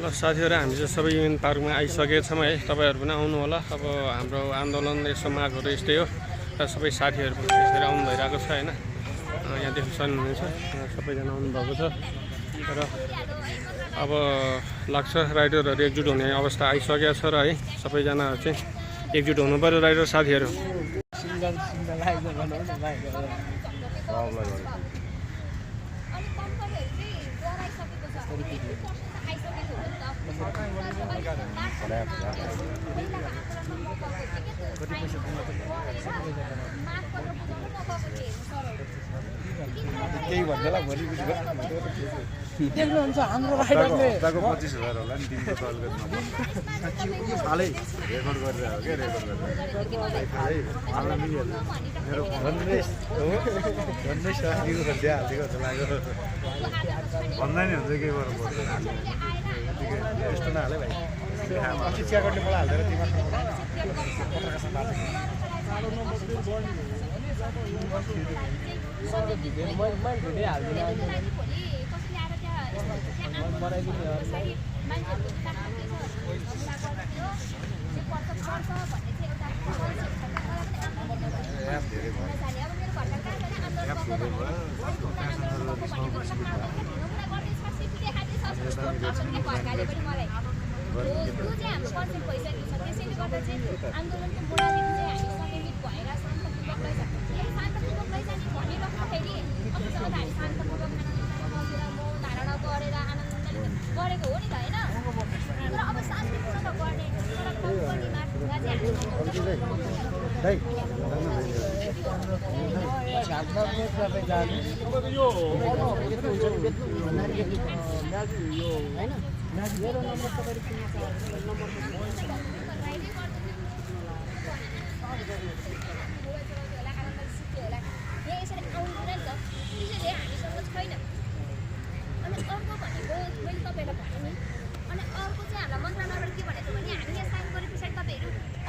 ल साथीहरु हामी चाहिँ सबै युनियन पार्कमा आइसकेका छौँ है। तपाईहरु पनि आउनु होला। अब हाम्रो आन्दोलन यसो मागहरु यस्तै हो र सबै साथीहरु पनि यसरी आउनु भइरहेको छ हैन। यहाँ देख्न सक्नुहुन्छ सबैजना आउनु भएको छ र अब लाग्छ राइडरहरु एकजुट हुने अवस्था आइसकेको छ र है सबैजना चाहिँ एकजुट हुनु पर्यो राइडर साथीहरु। केही भन्दैला भोलि देख्नुहुन्छ हाम्रो राइडरले 25,000 होला नि दिनको तलको हालै रेकर्ड गरेर हो के रेकर्ड गरेर हालै हाल्न मिलिहाल्छ मेरो भन्दै हो भन्दै साथीको भन्दै हालेको जस्तो लाग्यो भन्दै नि हुन्छ के गर्नु पर्छ यस्तो नहाले भाइ पछि चिया गर्ने मलाई हाल्दैन तिमीसँग पत्रकारसँग बात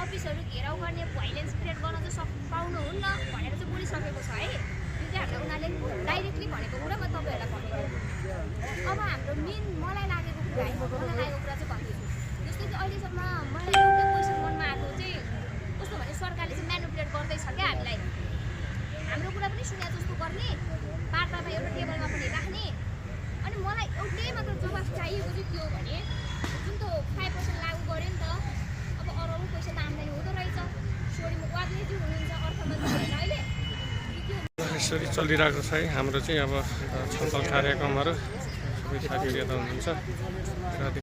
अफिसहरु घेराउ गर्ने भाइलेन्स क्रिएट गर्न चाहिँ पाउनुहुन्न भनेर चाहिँ बोलिसकेको छ है। यो चाहिँ हामीले उनीहरूले डाइरेक्टली भनेको कुरा म तपाईहरुलाई भनेको। अब हाम्रो मेन मलाई लागेको कुरा चाहिँ भन्दिछु। जस्तो कि अहिलेसम्म मलाई एउटा क्वेसन मनमा आएको चाहिँ कस्तो भने सरकारले चाहिँ म्यानिपुलेट गर्दैछ क्या हामीलाई। हाम्रो कुरा पनि सुने जस्तो गर्ने वार्तामा एउटा टेबलमा पनि राख्ने। अनि मलाई एउटै मात्र जवाफ चाहिएको चाहिँ के हो भने जुन त 5% लागू गर्यो नि त। अब अरू पैसा त आम्दानी हुँदो रहेछ। सोरीमा वाग्लेजी हुनुहुन्छ अर्थमन्त्री होइन अहिले। यसरी चलिरहेको छ है हाम्रो चाहिँ अब छलफल कार्यक्रमहरु सबै साथीहरु यता हुनुहुन्छ।